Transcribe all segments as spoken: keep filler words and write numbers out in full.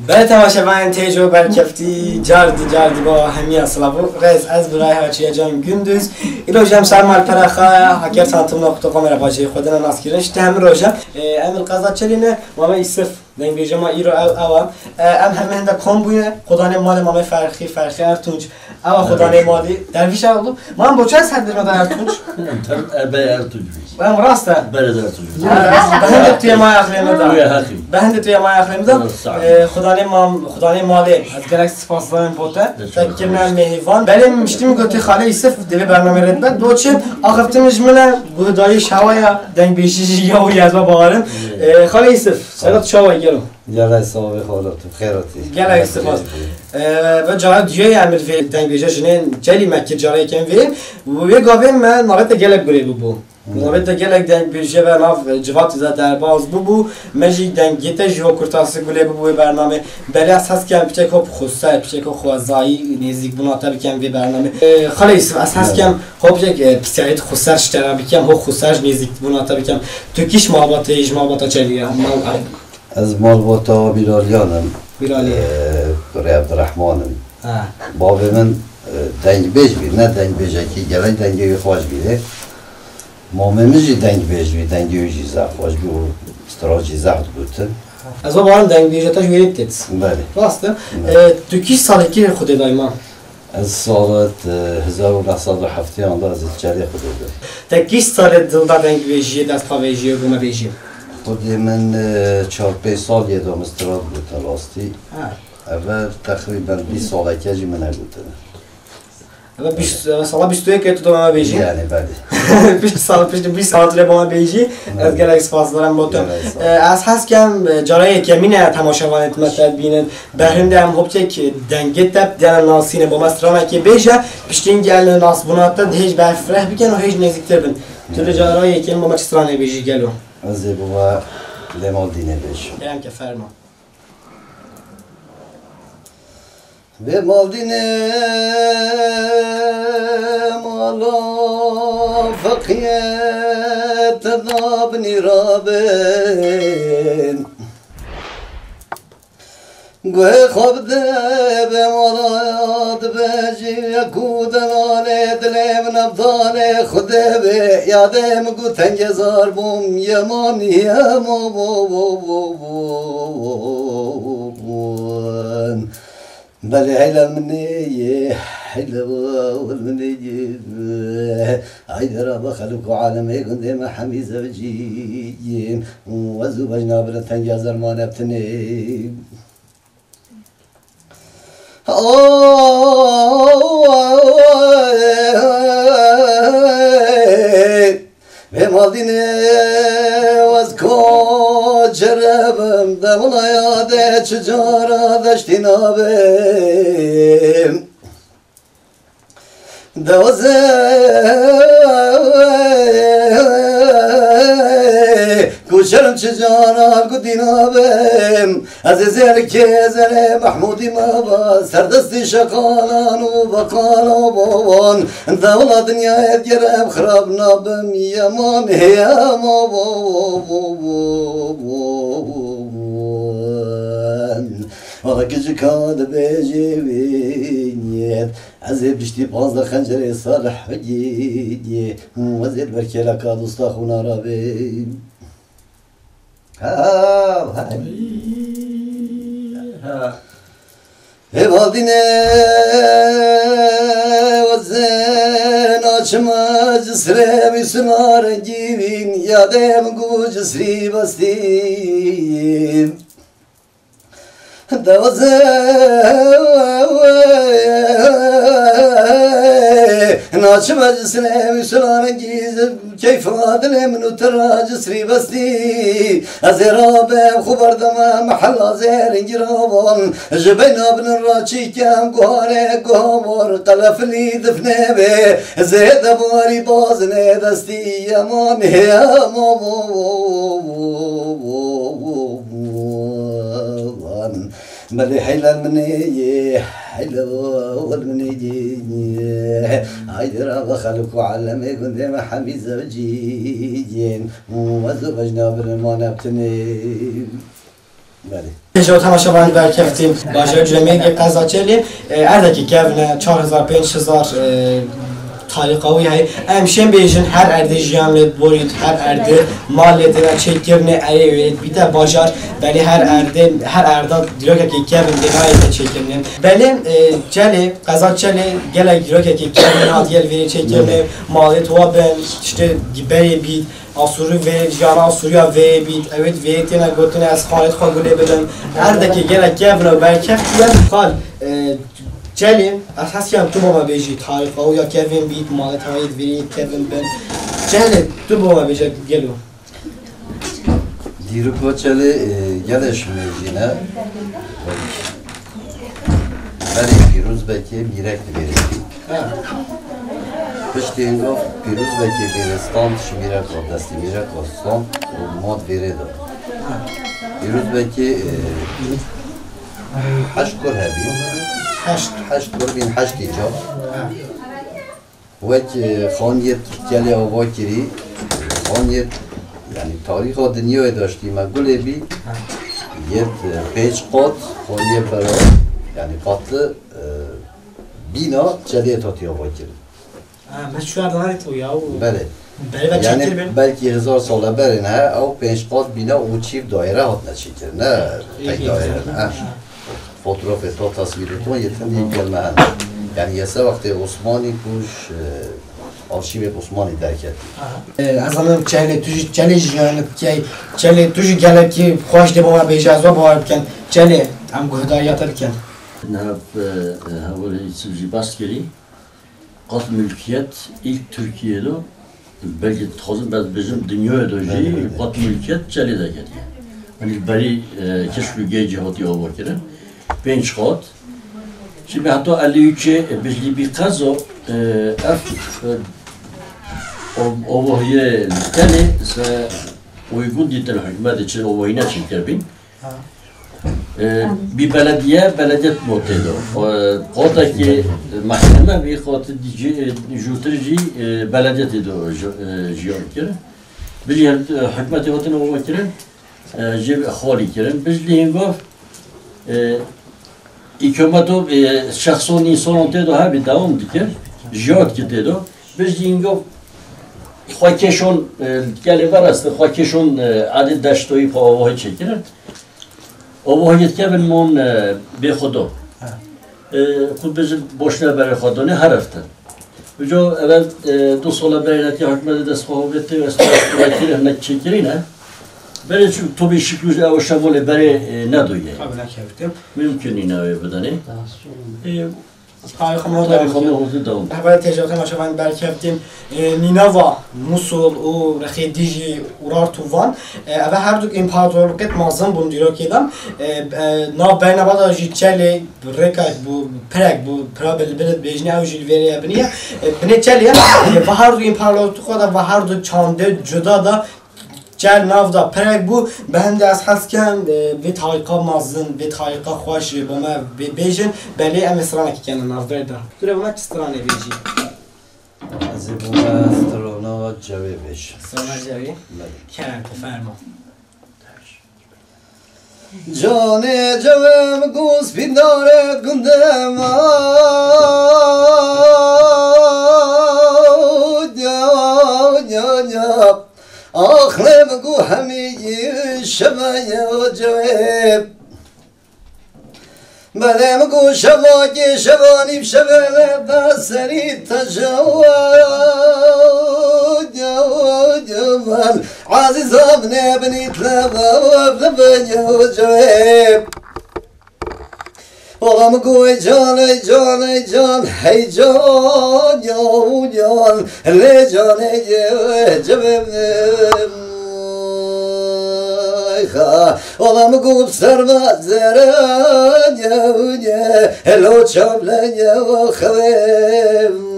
Belê temaşevanên têj û berkeftî, car di car di bo hemiya silav û rêz. Ez birayê Haçiye Can Gündüz. Îro jî em ser malpera xwe ya, Haker Tanıtım nokta comê re bajêrî xwe dine naskirin. Ji te hemî roje, e, em li Qeza Çelî ne, Mame Îsif, dengbêje ma îro ew, ew e. E, em hemî hinde kom bûne, xudanê malê Mame Ferxî, Ferxî Ertunç. Ew e xudanê malî. Dervîş ew bû. Man bo çend ser dêrme da Ertunç? Em ter-, e, be Ertunç bî. Em rast e. Berê de Ertunç bî. Be hindê tu yê maya axirê me da. Tu yê heqî. Be hindê tu yê maya axirê me da. Evet, sağ ol. E, xudanê mam-, xudanê malê. Ez gelek spasdarim bo te. Te kirine mêhîvan. Belê min miştî min gotî Xalê Îsif divê bernamê rê bibet. Bo çi? Axiftin ji min e, guhdayî şawa ya, dengbêjî jî ya û ya ez babarim. Evet. E, Xalê Îsif, sağ ol. Sera tu çawa gelo? Gelek sağ ol, xalo, tu xêr hatî. Gelek spas. E, ve cara duyê em li vê dengbêje jinên Çelî me kir cara yekem vê. Wê gavê me navê te gelek gurê bûbû. Hmm. Navê te gelek dengbêje ve nav civatî de derbaz bûbû. Me jî dengê te jî ho kurtasî gulê bûbû wê bernamê. Belê ez hez kem piçek ho xweser, piçek ho xwezayî nêzîkbûna te bikem vê bernamê. E, Xalê Yusuf, ez hez kem ho piçek, e, pisyarî xweser ji te re bikem, ho xweser ji nêzîkbûna te bikem. Tu kî ji malbatê, ji malbata Çelî ye? Mal-, Ez malbata Mîraliyan im. Mîralî. Ee, kurê Evdirehman im. Ha. Bavê min, e, dengbêj bî, ne dengbêjekî gelek dengê wî xweş bî. Mamê min jî dengbêj bî, dengê wî jî zehf xweş bî û stran jî zehf digotin. Ez babarim dengbêje te ji wêrê têt. Belê. Rast e. Belê. E, tu kî salekî Xwedê dayma? Ez salet, e, hezar û neh sed û heftê an da ez li Çelê Xwedê bûm. Te kî salê dil da dengbêjiyê, destpavêjiyê, gomebêjiyê? Xwedê min, e, çar pênc sal yê da min stran gotin rastî. Ha. Eve teqrîben bîst saleke jî min negotin. Eve bîst, eve sala bîst û yek e tu da gomebêjî? Yani, belê. Bîst sal, piştî bîst sal tu lê gomebêjî. Evet. Ez gelek spasdarim bo te. Gelek sağ ol. E, ez hez kem, e, cara yekemîn e temaşevanê me te dibînin. Berhim de em hopçek dengê te diyane nasîne bo me stranekê bêje, piştî hingî em li nasbûna te di hêj berfireh bikin û hêj nêzîktir bin. Tu li cara yekemîn bo me çi stranê bêjî gelo? Ez ê bo we Lê Maldînê bêjim. Kerem ke, ferma. Vê Maldînê mala feqiyê te nabinî rabin. Guhê xwe bide vê mala ya dibêjî, ya ku delalê dilê min evdalê Xwedê bê, yadê min ku tengê zar bûm, yeman, yeman. Belê heyla min ê, heyla min ê. Haydi ra be xelk û alemê gundê me hemî zewicî. Ez û bejna bin tengê zermane bitinê. Vê Maldînê ez koçer bim, de wilaya de çi cara deştî nabim. De weze ku şerm çi caran ku dîna bim, ez ê zêrkê zerê Mehmûdî me ba, serdestî şeqalan û beqalan. De wela dinyayê gerem xirab nabim, yeman, yeman. Wela kicika dibêjê wî, ez ê piştî panzdeh xencerê Salih bigî, ez ê li ber kêleka dosta xwe nara bê. Ha, ha. Ha. Hêvaldîne wezên açma cisrê wî sima rengî vîn, yadê min ku cisrî bestî. Deweze naçi meclisine Müslümanın gizim keyfına dilim nutera cisri besti. Ez ê rabem xu berdeme mehella zêrin giravan. Ji beyna binin ra çîkem guhare guhavar qelefilî difne be. Zêde barî bazine destî yeman, yeman. Belê heylel min ê, heylel min ê. Haydi ra be xelk û alemê gundê me hemî zewicî yên. Ez û bejna birin ma nebtinê. Belê. Hêja û temaşevanên berkeftî, bajarê Cûlemêrgê, qeza Çelê, e, erdekî kevn e, çar hezar, pênc hezar, e, tarîxa wî heye. Em şên bêjin, her erdê jiyan lê borît, her erdê mal lê têne çêkirinê, erê wê bîte bajar, belê her erdê, her erda dîrokekê kevn tê nayê tê çêkirinê. Belê, e, Çelê, qeza Çelê gelek dîrokekê kevn hatiye li vêrê çêkirinê, malê tuwa bin, tiştê berê bît, Asûrî vê, jiyana Asûriya vê bît, ewêt vê têne gotin, ez xalê xwe gulê bidim. Erdekê gelek kevn û berkeft bûye. Xal, e, Çelê, ez hez dikim tu bo me bêjî, tarîxa wî ya kevn bît, malê tewayê di vêrê kevn bin. Çelê, tu bo me bêje gelo. Dîrok Çelê, e, gelek ji mêjî ne. Berê Pîrozbekê mîrek divêrê. Piştî hingav Pîrozbekê vêrê stand, ji mîreka, destê mîreka stand û mat vêrê de. Pîrozbekê, e, heşt kur hebî. Heşt. Heşt kur bîn, heştî ca. Wek, e, xaniyê Çelê ava kirî, xaniyê, yanî tarîxa dinyayê de ji tîme gulê bî, yê, e, pênc qat xaniyê bera, yanî qatli, e, bîna Çelê hatiye ava kirin. Ha, me çûya dinarê to ya û Belê. Belê ve Yanî çêkir bin. Belkî hezar sale berê ne, ew pênc qat bîna û çîf daire hatine çêkirin, ne tek daire ne. Ha. Fotoğrafê to, taswîrê to yê tindî gel me hene. Yanî yê se wextê Osmanî ku ji, e, arşîvê Osmanî derket. E, ez zanim Çelê, tu jî Çelê jiyan dikey. Çelê, tu jî gelekî xweş dê bo me bêje, ez we bawer bikin. Çelê, em guhdariya te dikin. Niha, e, e, hevalê Yusuf jî behs kirî. Qat milkiyet ilk Tirkiye de, belkî dixwazim ez bêjim dinyayê de jî Belê, belê. Qat milkiyet Çelê de ketiye. Yanî berî, e, keşf û geycî hatiye ava kirin. Pênc qat. Şimdi heta ellî üçê, e, Bijlî bî qezo, e, ev, e, o-, ovahiyê Çelê se uygun dîtin hikûmetê çi ovahî neçî kirbîn. E, bî belediye, belediye motê do. E, qotekî mehkeme bî qotê jûtir jî, e, belediyetê do ji-, e, jiyan kir. Bijî, e, hikûmetê hatin ava kirin, e, jê xalî kirin. Bijî hingav, e, hikûmeto, e, şexson, însanon tê do hebî dewam dikir. Jiyan ki tê do. Bijî hingav xwe kêşon, e, gelê verestin, xwe kêşon, e, edê deştoyî xwe avahî çêkirin. Û bu hêt kevin mon, e, bê xwe do. Ha. E, xwe bijin boşne berê xwe donê hereftin. Uco eve, e, du sala berê netiya hikûmetê dest xwe hovê tê, ez xwe kire hinek çêkirîne. Berê çû tobî şiklu ew şevolê berê, e, nedoye. Tabii nekevtim. Mümkün nîne wê bidanê. E, Tarîxa me Tarîxa me hozê dewam. Hevalê têja temaşevan berkevtîn, e, nînava Musul û rexê dî jî Urartu Van, e, eve her du împaratorlikêt mezin bûn dîrokê de. E, e, nav beyna ve de jî Çelê rêka bû, pirek bû, pira bilbil dibêjin, ew jî li vêrê ye binî ye. E, binê Çelê ye. E, ve her du împaratorlika de, ve her du çandê cuda de Çel nav da pirek bû, bi hindê ez hez kem, e, vê tarîqa mezin, vê tarîqa xweş jê bo me bê-, bêjin, belê em ê stranekî kene navber de. Tu rê bo me çi stranê bêjî? Ez ê bo me strana cewê bêjim. Strana cewê? Belê. Kerem, te fermo. Canê cewê min ku spîndare gundê me. Ya, ya, ya. Axlê min ku hemî şeve ye cewê. Belê min ku şevakê şevanî bi şevê me be serî te jewa. Ezîza min ê binî te ve ve ve cewê. Ola min ku ey can, ey can, ey can, hey can, ya can, lê can, ey cevim. Ey ha, ola min ku bi ser me zere, ya, ya, helo çam le, ya, xewim.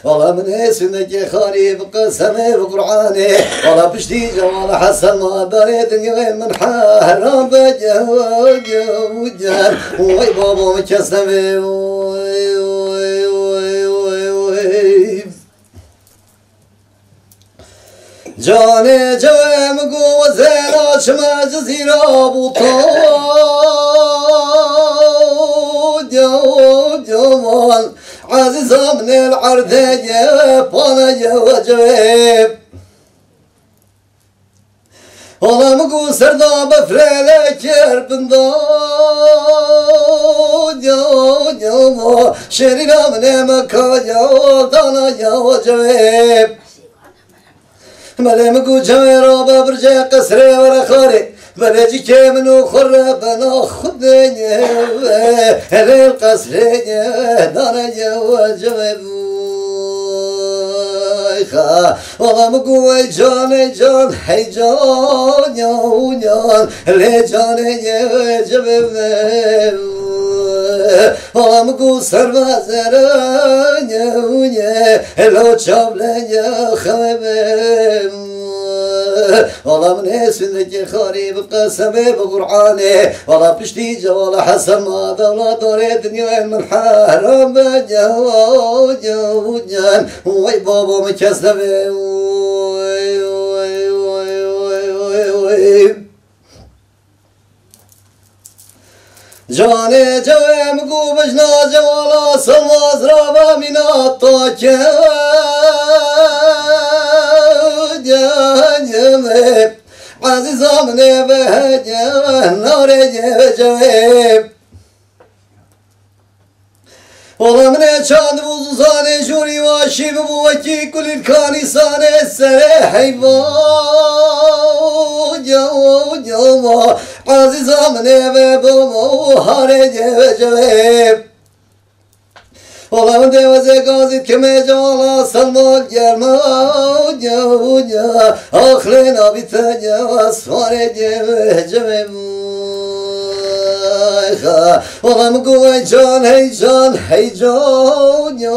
Wala min ê sûnekê xalî bi qesemê bi Qur'anê. Wala piştî Cemal Hesen ma berê dinyayê min heram be. Wey baba min kes nevê. Wey, wey, wey, wey, wey. Canê cewê min got, zêna çima cizîra bû ta. Dew, dewan, ezîza min ê li erdê ye, pane ye we cewê. Ola min got, serda befrê lê kir binda. Dew, dewa, şêrîna min ê me ka ya, dana ya we cewê. Belê min got, cewê rabe bircê qesrê were xarê. Belê cikê min û xwe re bena Xwedê ye, helê qesrê ye, dane ye we cewê. Vay xa, wala min got, ey can, ey can, hey can, ya, ya, lê canê ye we cewê. Ola min got, serba zere ye, ye, lo çavle ye, xebe. Ola min ê sindekê xarî bi qesemê, bi Qur'anê. Ola piştî cewala Hesen ma dewla dorê dinyayê min heram be, ye, ye, ye. Wey babo min kes nebe. Wey, wey, wey, wey, wey, wey. Canê cewê min got, bijna cewala Selma zirava mîna ta ke. Ezîza min ê ve, narê ye cewê. Ola min ê çand bû zuzanê jûrî wa şî bibû wekî kulîlkanî sanê serê heyva. Ya, ya, ya, ezîza min ê ve bû harê ye ve cewê. Ola min dê wezê gazî kime cewala Selma germa. Ya, ya, axlê nabî te ya, swarê ye ve cewê. Ola min got, ey can, hey can, hey can, ya,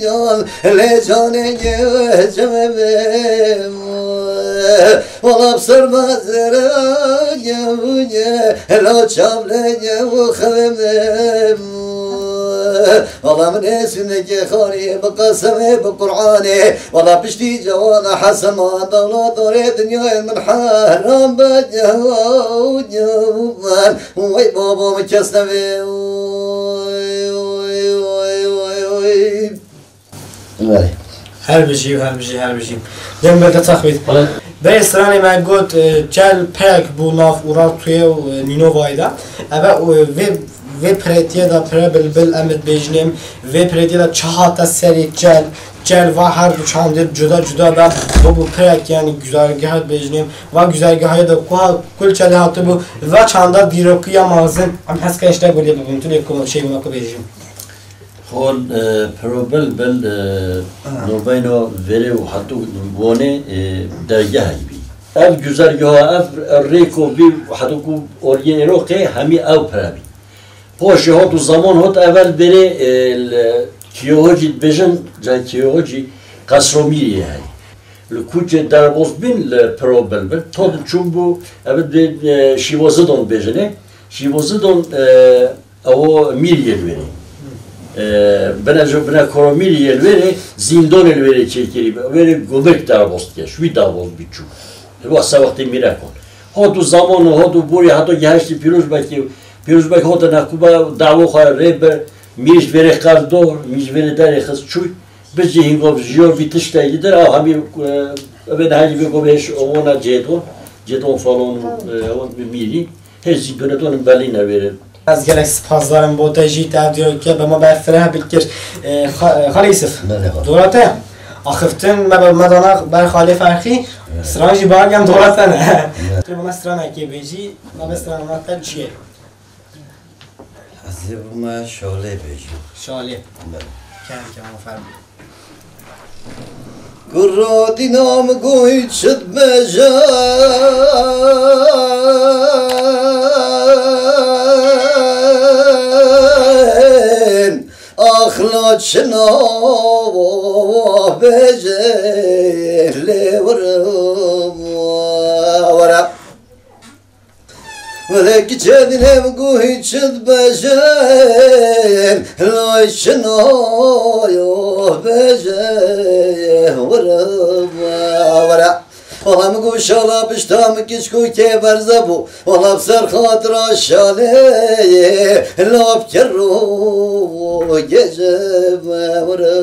ya, lê canê ye cemê. Ola bi ser me zere ye, ye, lo çavle ye, xevê. Ola min ê sindekê xarî bi qesemê, bi Qur'anê. Ola piştî cewala Hesen ma dewla dorê dinyayê min heram be, ye, ye, ye. Wey babo min kes nebe. Wey, wey, wey, wey, wey. Belê. Her bijî, her bijî, her bijî. Dem berde taxmîn. Belê. Berê stranê me got, e, çel pek bû nav Urartuyê û, e, Nînovayê de. Eve, e, vê, vê piretiye de pire bilbil em dibêjinê, vê piretiye de çi hate serê çel, çel va her du çandê cuda cuda de bibû pirek, yanî güzergeh dibêjinê. Va güzergehê de ku ha kul çelê hatibû, va çanda dîrokiya mazin, em hez ke işte gulê bibûn, tu lê ku şey bûna ku bêjin. Hol, e, piro bilbil, e, Ha. nobeyno verê û hatû Wanê, e, dergehek bî. Ev güzergeha, ev rêko bî, hatû ku oriyê êroqê hemî ew pire bî. Poşê hot û zaman hot evel berê, e, li Kiyohocî dibêjin, cay Kiyohocî Qesromîriyê heye. Li kûçê derbos bîn li piro bilbil. Tod çûn bû, ev dê, e, Şîvo Zidon dibêjinê. Şîvo Zidon, e, ew mîriyê li wêrê. E, bine jo, bine koro mîriyê li wêrê, zîndonê li wêrê çêkirî. Wêrê gumruk derbos dike, şwî derbos bî çû. Wa se wextê mîrekon. Hot û zaman û hot û borî heta geheştî Pîrozbekê. Pîrozbek hotine ku be dawo xwe rê bi, mîr ji vêrê qel dor, mîr ji vêrê derê xist çûy. Bi cî hingov jiyo vî tiştekî dir, ew hemî, e, eve nehecî vê govê ş-, wana cêdon, cêdon falon û, e, ewan bi mîrî. Hêj zî duneton in belî nevêrin. Ez gelek spasdar im bo te jî, te ev diyalogê bi me ber fireh bikir. E, Xa-, e, Xalê Yusuf. Belê, xalê. Dora te. Axiftin me be, me dana ber Xalê Ferxî. Evet. Stran jî bar gem dora te ne. Evet. Tu bana stranekê bêjî, me be strana te çi ye? Ez ê bime Şalê bêjim. Şalê. Belê. Kem kem, aferin. Gurro dîna min goyî çi dibêjin? Axla çi nava bêjin lê were, were. Wele kiçe dîne min got hîç çi dibêjin, lay şinayo bêje, were, were. Wala min got şala pişta min kiçkûkê berze bû. Wala bi ser xatira şalê lap kir û gece me were,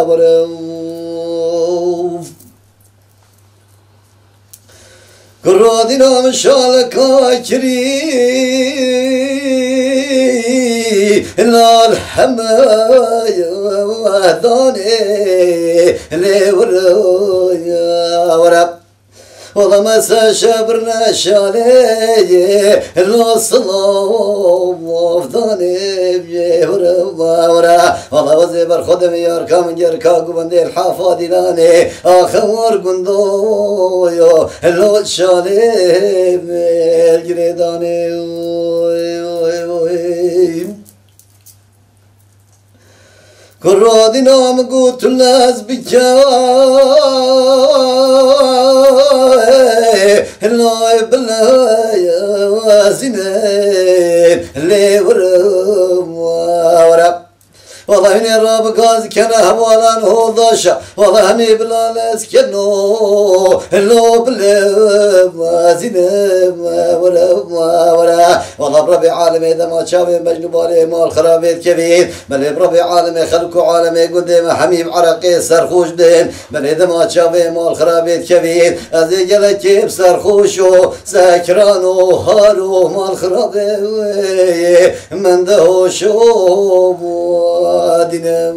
were. Kuradîna min şaleka kirî, lal heme danê lê were, were. Wala me se şebirne şalê, la silav danê were, were. Wala wezê berxwe demê yarka min gerka guvendê Hafa Dîlanê. Axe war gundo yo, lo şalê mel girêdanê. Oy, oy, oy. Kuradîna min got tu lez bike, lay bile zîne lê were, were. Wala hûnê rabigaz kene hevalan holdaşa. Wala hemî bila lez keno. Lo bile zîne were, were. Wala Rebê alemê dema çavê mecnû balê mal xirabê dikevîn. Belê Rebê alemê xelk û alemê gundê me hemî bi ereqê serxoş bin. Belê dema çavê mal xirabê dikevîn. Ez ê gelekê bi serxoş û sekran û har û mal xirabê wê. Min de hoşo dîne.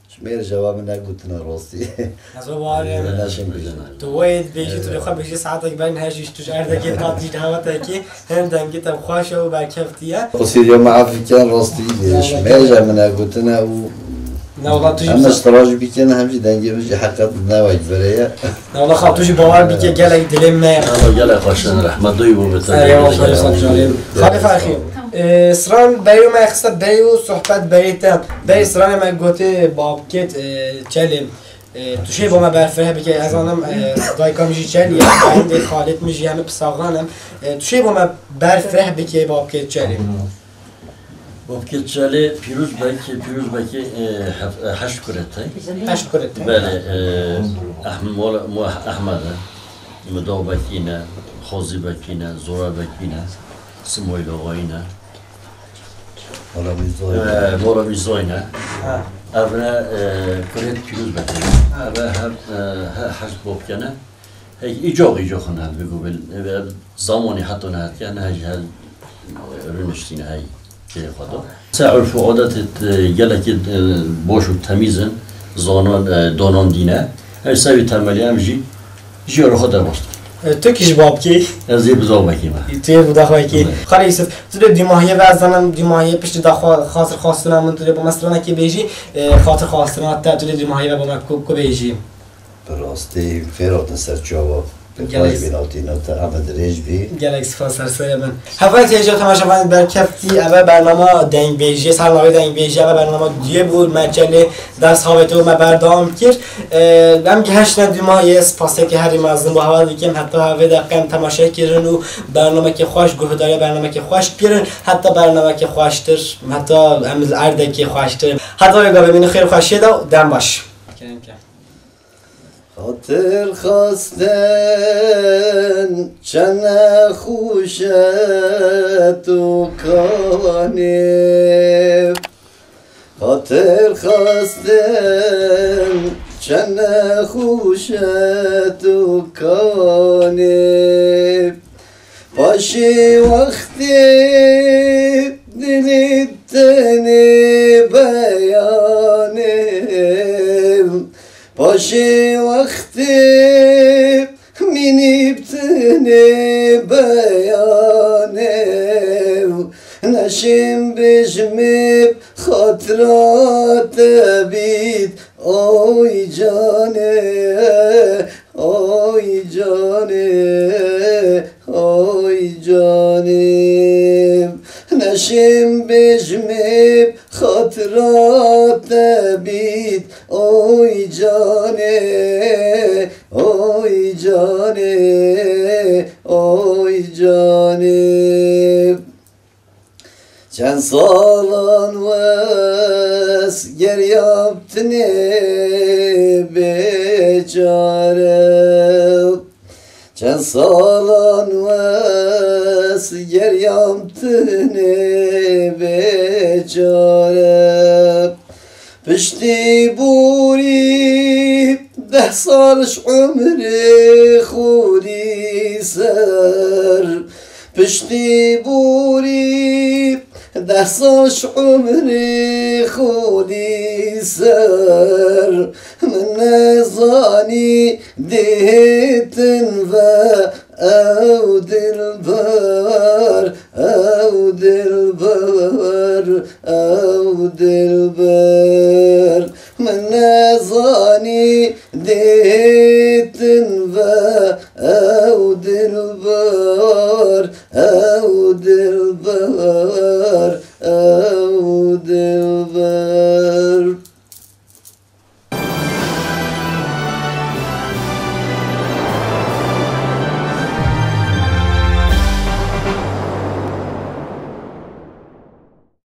Ji mêr jeva min negotine rastî. Ez ê bawer Min neşin bijin. Tu wê dibêjî, tu lê xwe bêjî saetek ben her jî tu ji erdekê tat jî dawetekî hem dengê te xweş e û berkeftiye. Qusîriya me efî ken rastî ji mêr je min negotine û Ne wala tu jî em istirac bikin hem jî dengê min jî heqet ne wek vere ye. Wala xal tu jî bawer bike gelek dilê me. Ama gelek xweş in, rehmet doyî bû be te. Eyvallah, sağ ol, sağ ol, canım. Xalê Ferxî, e, stran berê me xiste berê û sohbet berê te. Berê stranê me gotê babkêt, e, çelê. E, tu şê bo me berfireh bike, ez zanim, e, dayka min jî çel ye, dayindê xalêt min jî hemî pisaxan im. E, tu şê bo me berfireh bike babkêt çelê. Bavkê Çelê Pîrûz Beg, Pîrûz Begê, e, hef-, e, heşt kurê tey. Heşt kurê tey. Belê, e, Ehm-, Mola, Mo-, Ehmed e, Mido Begî ne, Xozî Begî ne, Zora Begî ne, Simoyl Ogayî ne. Mola Mîzoyî ne. E, Mola Mîzoyî ne. Ha. Ev ne, e, kurê Pîrûz Begê ne. Ev he, e, he, heşt bavkê ne. Hey, îcox, îcox in hev bigubin. Ev, ev zamanî heta ne hetiye, ne hej hel, e, rûniştîne hey kê xwe do. Se urf û adetê, e, gelekî, e, boş û temîz in, zanon, e, donon dîne. Her sevî temelî em jî, jî ro xwe derbas dikin. E, tu kî ji babkê? Ez ê bi zobekî me. Tu yê bi daxwekî. Evet. Xalê Yusuf, tu dê dîmahiye ve ez zanim dîmahiye piştî daxwa xatir xwastina min tu dê bo me stranekê bêjî, e, xatir xwastina te tu dê dîmahiye ve bo me ku, ku bêjî? Bi rastî fêr hatin ser çava. Gelek Pêvaş bînatîna te heme dirêj bî. Gelek spas ser serê min. Hevalê têja temaşevanên berkeftî, eve bernama dengbêjiyê, ser navê dengbêjiyê, eve bernama duyê bû, me çelê ders havêt û me berdewam kir. Ee, em gihiştine dûma yê spaseke herî mezin bo heval dikim, heta hevê deqe em temaşe kirin û bernamekê xweş, guhdarî bernamekê xweş kirin, heta bernamekê xweştir, heta em li erdekê xweştir. Heta wê gavê min xêr xweşiyê de û dem baş. Kerem ke. Xatir xwestin çend nexweş e tu kanî. Xatir xwestin çend nexweş e tu kanî. Paşê wextê dilê tenê beyanê. Paşê wextê mînî bi tenê beyanê. Neşêm bêjmê bi xatira te bît. Oy canê, oy canê, oy canê. Neşêm bêjmê bi xatira te bît. Oy canê, oy canê, oy canê. Çend salan wes geriyabtinê. bêçare. Çend salan wes geriyam tenê bêçare. Piştî borî deh sal ji umrê xwe dî ser. Piştî borî deh sal ji umrê xwe dî ser. Min nezanî dihêtin ve ew dilber, ew dilber, ew dilber. Min nezanî dihêtin ve ew dilber, ew dilber, ew dilber.